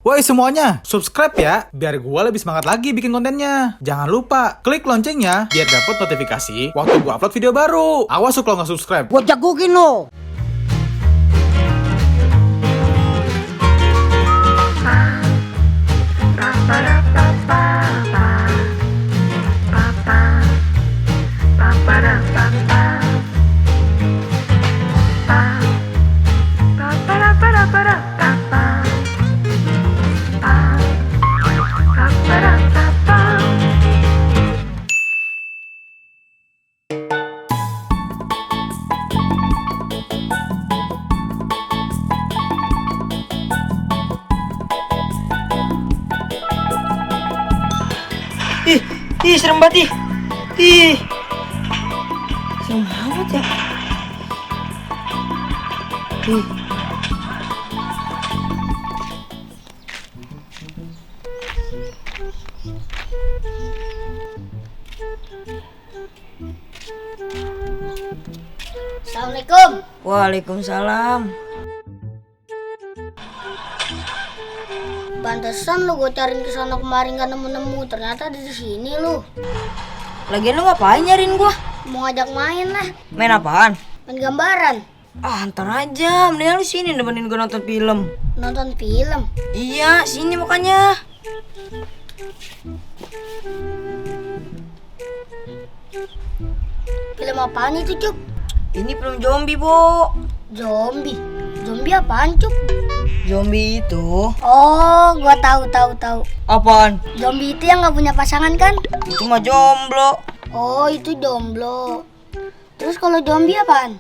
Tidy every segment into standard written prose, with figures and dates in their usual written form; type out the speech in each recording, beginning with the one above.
Woi semuanya, subscribe ya, biar gue lebih semangat lagi bikin kontennya. Jangan lupa, klik loncengnya, biar dapat notifikasi waktu gue upload video baru. Awas kalau nggak subscribe. Gue jagokin lo. Ih, serem banget ih. Serem banget ya. Ih. Assalamualaikum. Waalaikumsalam. Pantesan lu gue cariin ke sana kemarin gak nemu-nemu, ternyata di sini lu. Lagian lu ngapain nyariin gua? Mau ngajak main lah, Main apaan? main gambaran, Ntar aja, mendingan lu sini nemenin gua nonton film. nonton film. Iya, sini makanya. Film apaan itu, Cuk? Ini film zombie, Bo. Zombie. Zombie apaan, Cuk? Zombie itu Oh, gua tahu. apaan? Zombie itu yang gak punya pasangan kan? Itu mah jomblo. Oh, itu jomblo. Terus kalau zombie apaan?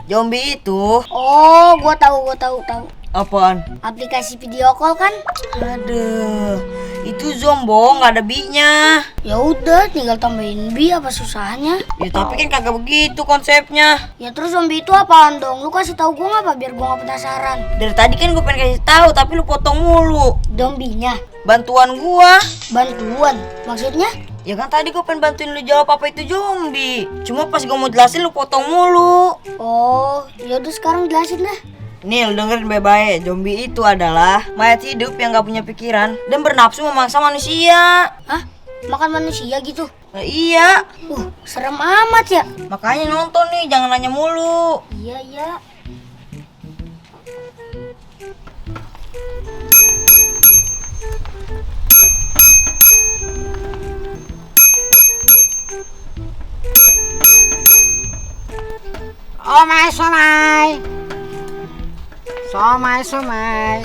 Zombie itu Oh, gua tahu. apaan? Aplikasi video call kan? Aduh, itu zombo nggak ada bi-nya. Ya udah, tinggal tambahin bi, apa susahnya? Ya tapi kan kagak begitu konsepnya. Ya terus zombie itu apaan dong? Lu kasih tahu gua apa biar gua gak penasaran. Dari tadi kan gue pengen kasih tahu tapi lu potong mulu. Zombinya Bantuan gua. bantuan, maksudnya? Ya kan tadi gue pengen bantuin lu jawab apa itu zombie. Cuma pas gue mau jelasin lu potong mulu. Oh, ya udah sekarang jelasin dah. Nih lu dengerin baik-baik. Zombie itu adalah mayat hidup yang gak punya pikiran dan bernafsu memangsa manusia. Hah? Makan manusia gitu? Nah, iya. Serem amat ya. Makanya nonton nih, jangan nanya mulu. Iya. Somai.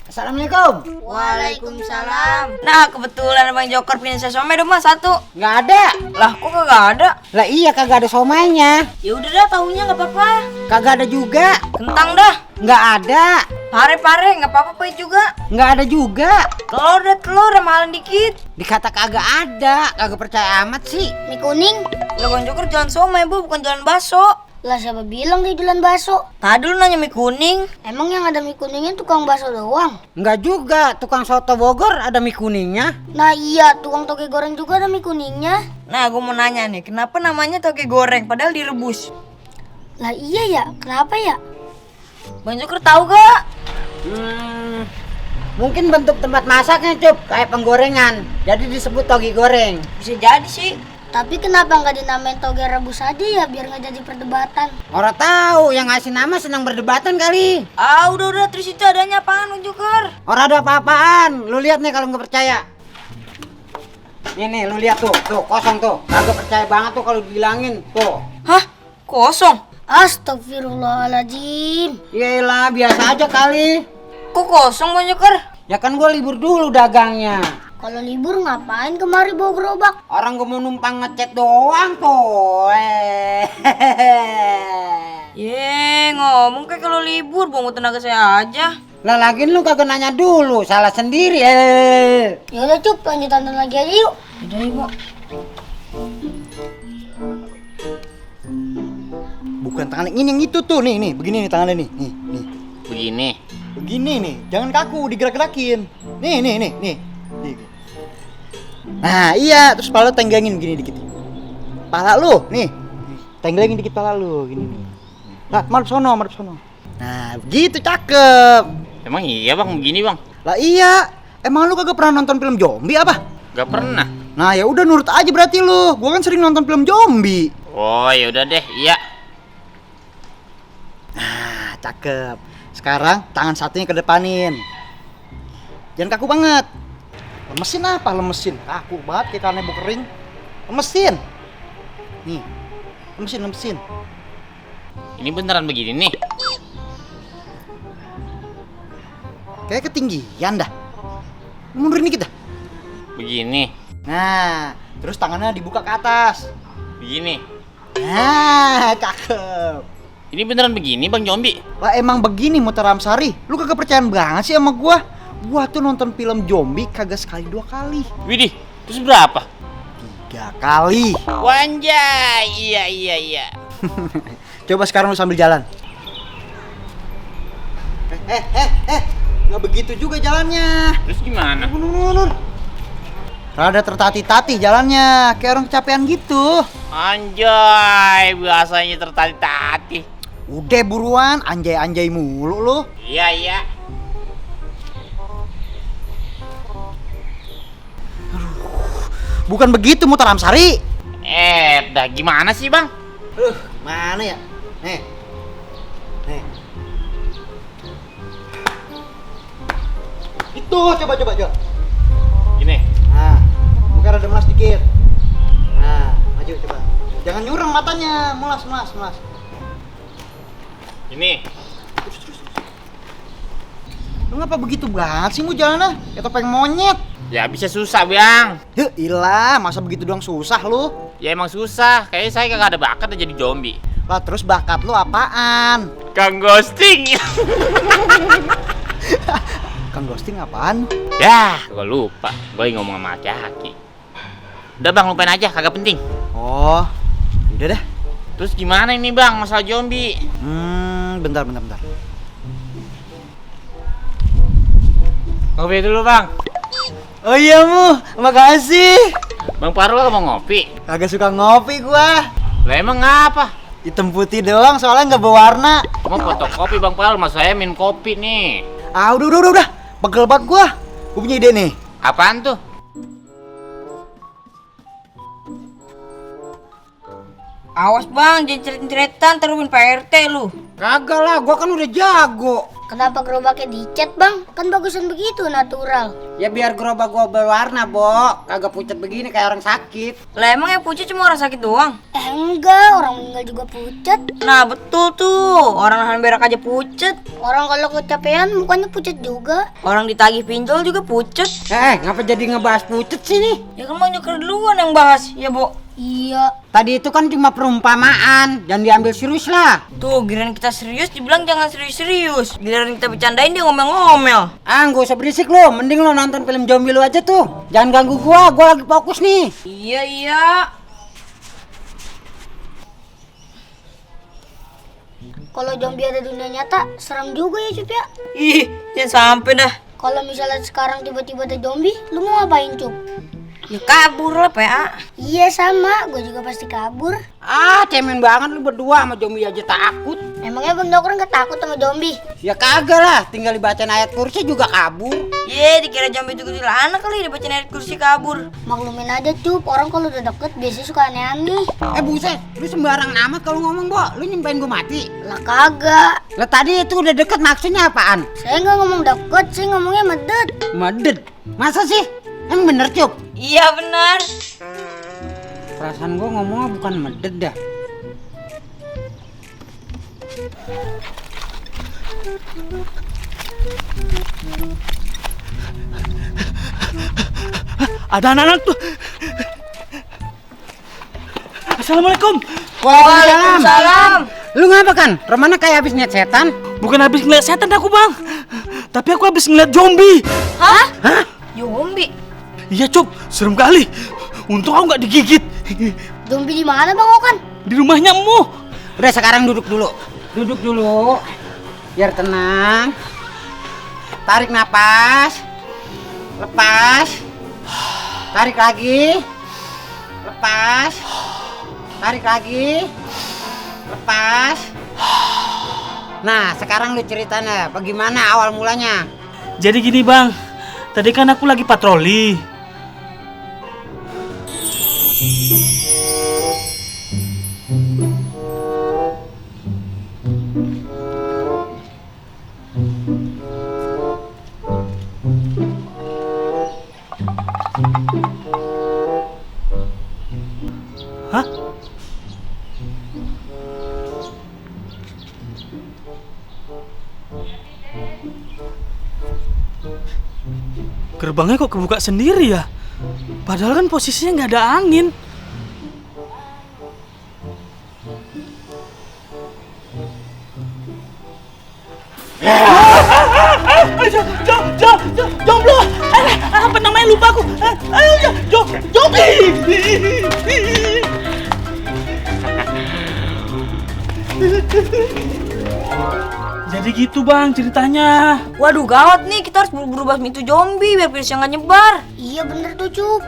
Assalamualaikum. Waalaikumsalam. Nah kebetulan Bang Joker punya somai dong mas satu. Nggak ada. Lah kok kagak ada? Lah iya kagak ada somainya. Ya udah dah tahunya nggak apa-apa. Kagak ada juga. Kentang dah. Nggak ada. Pare nggak apa-apa pahit juga. Nggak ada juga. Telur mahalin dikit. Dikata kagak ada. Kagak percaya amat sih. Mie kuning? Lah Bang Joker jualan somai bu bukan jualan bakso. Lah siapa bilang dia jualan bakso? Tadi lu nanya mie kuning. Emang yang ada mie kuningnya tukang bakso doang? Nggak juga. Tukang soto Bogor ada mie kuningnya. Nah iya, tukang toge goreng juga ada mie kuningnya. Nah gue mau nanya nih kenapa namanya toge goreng padahal direbus? Lah iya ya, kenapa ya? Bang Joker tahu gak? Mungkin bentuk tempat masaknya Cup. Kayak penggorengan. Jadi disebut toge goreng. Bisa jadi sih. Tapi kenapa nggak dinamain toge rebus aja ya biar nggak jadi perdebatan? Orang tahu yang ngasih nama senang berdebatan kali. Udah terus itu adanya apaan Bang Joker? Orang ada apa-apaan. Lu lihat nih kalau nggak percaya. Nih lu lihat tuh kosong tuh. Kagak percaya banget tuh kalau dibilangin tuh. Hah? Kosong? Astagfirullahaladzim. Yaelah biasa aja kali. Kok kosong Bang Joker? Ya kan gue libur dulu dagangnya. Kalau libur ngapain kemari bawa gerobak? Orang gue mau numpang ngechat doang tuh. Ngomong kayak kalau libur buang tenaga saya aja. Lah lagian lu kagak nanya dulu, salah sendiri. Ya udah Cup, lanjut tonton lagi aja yuk. Udah ibu. Bukan tangan ini yang itu tuh nih begini nih tangannya nih Begini. begini nih jangan kaku digerak-gerakin nih. Nah iya terus pala lu tenggangin begini dikit pala lu nih Tenggelengin dikit pala lu, gini nih. Nah, madep sono. Nah, begitu cakep. Emang iya bang, begini bang? Lah iya, emang lu kagak pernah nonton film zombie apa? Gak pernah. Nah, ya udah nurut aja berarti lu. Gua kan sering nonton film zombie. Oh ya udah deh, iya. Nah, cakep. Sekarang tangan satunya kedepanin. Jangan kaku banget. Lemesin apa lemesin? Kaku banget kayak kanebo kering. Lemesin. Nih. Lemesin. Ini beneran begini nih? Kayak ketinggian dah. Mundurin dikit dah. Begini. Nah, terus tangannya dibuka ke atas. Begini. Nah, cakep. Ini beneran begini bang zombie? Lah emang begini Muter Ramsari. Lu kagak percayaan banget sih sama gua. Gua tuh nonton film zombie kagak sekali 2 kali. Widih, terus berapa? 3 kali. Wanjay, iya. Coba sekarang lu sambil jalan. Nggak begitu juga jalannya. Terus gimana? Nur. Rada tertati-tati jalannya, kayak orang kecapean gitu. Anjay, biasanya tertati-tati. Udah buruan, anjay mulu lu. Iya. Bukan begitu Muter Ramsari. Dah gimana sih bang? Mana ya? Nih. Itu coba. Gini. Nah, bukan rada melas dikit. Nah, maju coba. Jangan nyurang matanya, melas. Ini. Lu ngapa begitu banget sih mu jalannya? Kayak topeng monyet. Ya bisa susah bang. Ilah, masa begitu doang susah lu? Ya emang susah. Kayaknya saya kagak ada bakat jadi zombie. Lah terus bakat lu apaan? Kang ghosting. Kang ghosting apaan? Ya, gue lupa. Gue ngomong sama Aki. Udah bang, lupain aja, kagak penting. Oh, udah dah. Terus gimana ini bang, masalah zombie? Bentar. Ngopi dulu bang. Oh iya mu, makasih. Bang Parul mau ngopi? Kagak suka ngopi gua. Lah emang ngapa? Hitam putih doang, soalnya nggak berwarna. Mau fotokopi bang Parul, mas saya minum kopi nih. Ah udah. Pegel banget gua. Gua punya ide nih. Apaan tuh? Awas bang, jangan cerit-ceritan teruin Pak RT lu. Kagak lah, gua kan udah jago. Kenapa gerobaknya dicat bang? Kan bagusan begitu, natural. Ya biar gerobak gua berwarna, Bo. Kagak pucat begini kayak orang sakit. Lah emang yang pucat cuma orang sakit doang? Enggak, orang meninggal juga pucat. Nah betul tuh, orang nahan berak aja pucat. Orang kalau kecapean mukanya pucat juga. Orang ditagih pinjol juga pucat. Ngapa jadi ngebahas pucat sih nih? Ya kan Bang Joker duluan yang bahas, ya Bo. Iya. Tadi itu kan cuma perumpamaan, jangan diambil serius lah. Tuh, giliran kita serius dibilang jangan serius-serius. Giliran kita bercandain dia ngomel-ngomel. Gak usah berisik lu, mending lu nonton film zombie lu aja tuh. Jangan ganggu gua lagi fokus nih. Iya. Kalau zombie ada di dunia nyata, serem juga ya Cup ya. Ih, jangan sampai dah. Kalau misalnya sekarang tiba-tiba ada zombie, lu mau ngapain Cup? Ya kabur lah PA. Iya sama, gue juga pasti kabur. Cemen banget lu berdua sama zombie aja takut. Emangnya Bang Dokter nggak takut sama zombie? Ya kagak lah, tinggal dibacain ayat kursi juga kabur. Dikira zombie itu kecil anak kali dibacain ayat kursi kabur. Maklumin aja Cup, orang kalau udah deket biasanya suka aneh-aneh. Buset, lu sembarang amat kalau ngomong, Bo. Lu nyumpain gua mati. Lah kagak. Lah tadi itu udah deket maksudnya apaan? Saya nggak ngomong deket, saya ngomongnya medet. Medet. Masa sih? Emang bener, Cup? Iya benar. Perasaan gua ngomongnya bukan medet dah. Ada anak-anak tuh. Assalamualaikum. Waalaikumsalam. Lu ngapa kan? Romana kayak habis ngeliat setan? Bukan habis ngeliat setan aku bang, tapi aku habis ngeliat zombie. Hah? Zombie? Iya Cup, serem kali. Untung aku nggak digigit. Zombie di mana Bang Okan? Di rumahnya Mu. Udah sekarang duduk dulu. Duduk dulu. Biar tenang. Tarik napas. Lepas. Tarik lagi. Lepas. Tarik lagi. lepas. Nah, sekarang lu ceritanya, bagaimana awal mulanya? Jadi gini bang, tadi kan aku lagi patroli. Hah? Gerbangnya kok kebuka sendiri ya? Padahal kan posisinya nggak ada angin. Jomblo! Apa namanya lupa aku? Ayo, Jombi! Jadi gitu bang ceritanya. Waduh gawat nih, kita harus buru-buru basmi itu zombie biar virusnya nggak nyebar. Iya bener tuh Cup.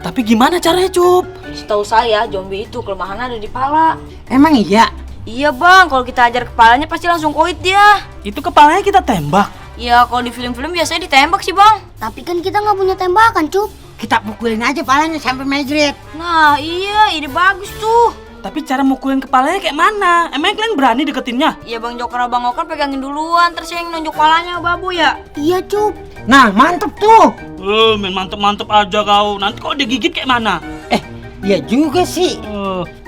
Tapi gimana caranya Cup? Setahu saya zombie itu kelemahannya ada di pala. Emang iya? Iya bang, kalau kita ajar kepalanya pasti langsung koit dia. Itu kepalanya kita tembak. Ya kalau di film-film biasanya ditembak sih bang. Tapi kan kita nggak punya tembakan Cup. Kita pukulin aja palanya sampai mejret. Nah iya, ide bagus tuh. Tapi cara mukulin kepalanya kayak mana? Emangnya kalian berani deketinnya? Ya bang Joker abang Okan pegangin duluan, terus yang nunjuk palanya babu ya. Iya Cup. Nah, mantep tuh. Main mantep-mantep aja kau. Nanti kok digigit kayak mana? Iya juga sih.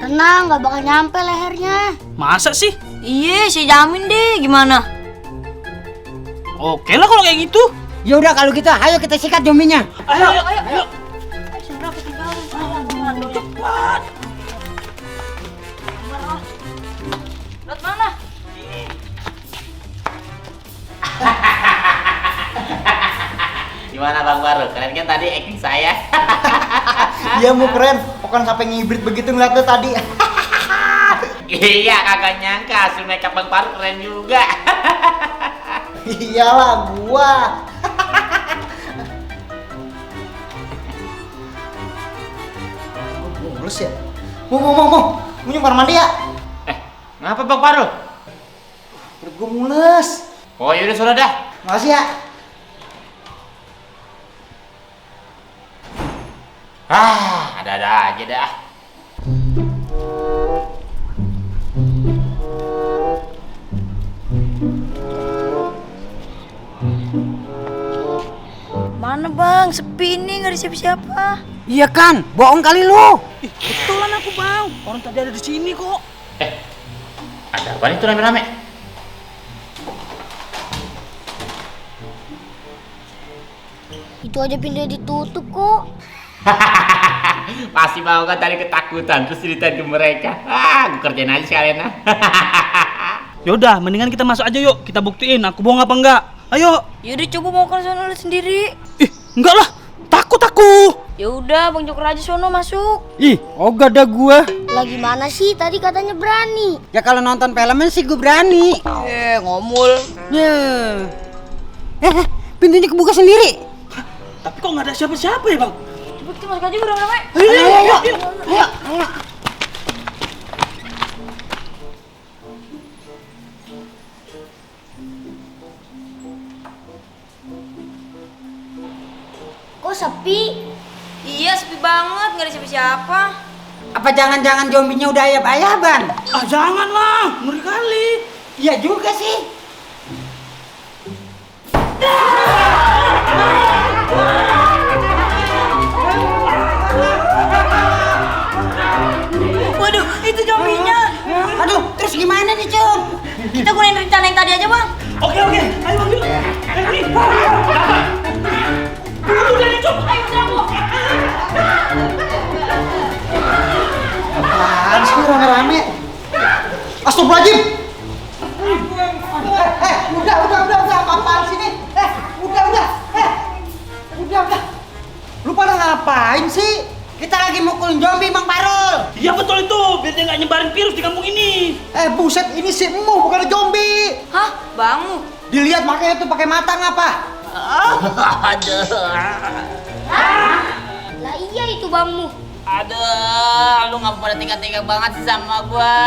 Tenang, nggak bakal nyampe lehernya. Masa sih? Iya, saya jamin deh. Gimana? Oke lah kalau kayak gitu. Ya udah kalau gitu, ayo kita sikat zombinya. Ayo. Cepat. Lihat mana? Gimana Bang Baru? Keren kan tadi acting saya? Iya mau keren, bukan sampai ngibrit begitu ngeliat lo tadi. Iya, kagak nyangka hasil makeup Bang Baru keren juga. Iyalah gua. Mulus ya? Mau nyumpar mandi ya? Ngapa Bang Baru? Perut gua mules. Oh yaudah sudah dah. Makasih ya. Ada-ada aja dah. Mana bang? Sepi nih, nggak ada siapa-siapa. Iya kan? Bohong kali lu. Betulan aku bang. Orang tadi ada di sini kok. Ada apa nih tuh rame-rame? Itu aja pintu ditutup kok. Pasti mau kan tadi ketakutan terus ceritain ke mereka. Gue kerjain aja sekalian ah. Yaudah, mendingan kita masuk aja yuk. Kita buktiin aku bohong apa enggak. Ayo. Yaudah coba mau ke sono lihat sendiri. Enggak lah. Takut aku. Ya udah, Bang Joker aja sono masuk. Ih, ogah dah gua. Lah gimana sih? Tadi katanya berani. Ya kalau nonton filmnya sih gue berani. Ngomul. Ya. Pintunya kebuka sendiri. Tapi kok nggak ada siapa-siapa ya bang? Cepet kita masuk aja rame-rame. Ayo. Kok sepi? Iya, sepi banget, nggak ada siapa-siapa. Apa jangan-jangan zombinya udah ayab-ayaban? Ah jangan lah, ngeri kali. Iya juga sih. Waduh, itu zombinya. Aduh, terus gimana nih, Cum? Kita gunain rencana yang tadi aja, Bang. Oke, ayo bang yuk. Udah nih Cuk. Ayo, Bang. Apaan sih rame-rame? Astagfirullahaladzim. Udah, apaan sih nih? Udah. Lu pada ngapain sih? Kita lagi mukulin zombie, Bang Parul. Iya betul itu, biar dia nggak nyebarin virus di kampung ini. Buset, ini si Emu bukan zombie. Hah, Bang? Dilihat makanya tuh pakai mata ngapa? Lah iya itu bangmu. Aduh, lu nggak pada tega-tega banget sih sama gua.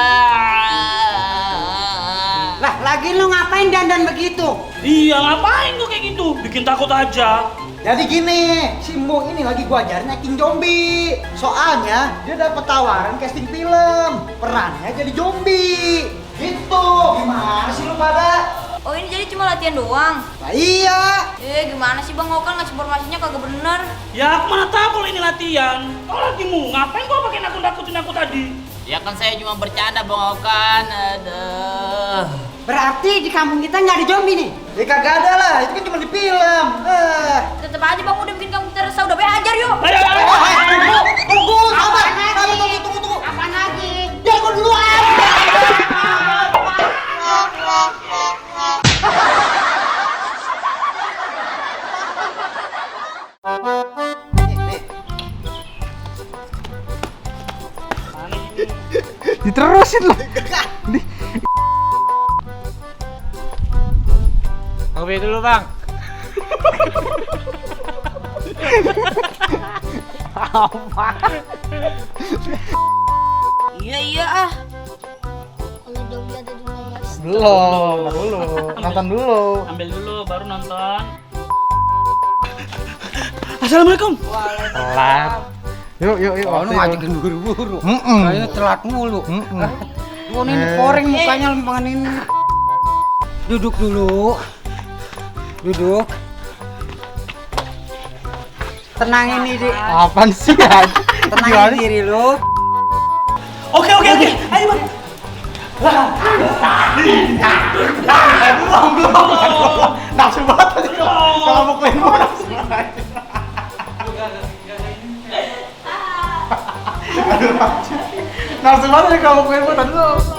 Lah, lagi lu ngapain dandan begitu? Iya, ngapain kok kayak gitu? Bikin takut aja. Jadi gini, si Mbok ini lagi gua ajarin acting zombie. Soalnya dia dapat tawaran casting film, perannya jadi zombie. Gitu, gimana sih lu pada? Oh ini jadi cuma latihan doang? Nah iya. Gimana sih Bang Okan ngasih informasinya kagak bener? Ya aku mana tahu kalau ini latihan. Kalau latimu, ngapain gua pakai nakut-nakutin aku tadi? Ya kan saya cuma bercanda, Bang Okan. Aduh. Berarti di kampung kita nggak ada zombie nih? Ya kagak ada lah, itu kan cuma di film. Tetep aja Bang udah bikin kamu terasa, udah ajar yuk. Ayo. Tunggu, sabar. Apaan lagi? Tunggu. Apaan lagi? Dia gua duluan. Diterusin lah. Oke dulu, Bang. Iya ah. Kalau zombie ada di Netflix. Belum, nonton dulu. Ambil dulu, baru nonton. Assalamualaikum. Telat. Yuk. Oh, lu ngajakin buru-buru. Mm-mm. Kayaknya telat mulu. Lu ini koreng mukanya lempangan ini. Duduk dulu. Duduk. Tenangin diri. Apaan sih ya? Tenangin diri lu. Oke. Ayo, Bang. Nafsu banget tadi kalau mau klaim mau nafsu banget. Nafsu banget kalau mau klaim tadi lo.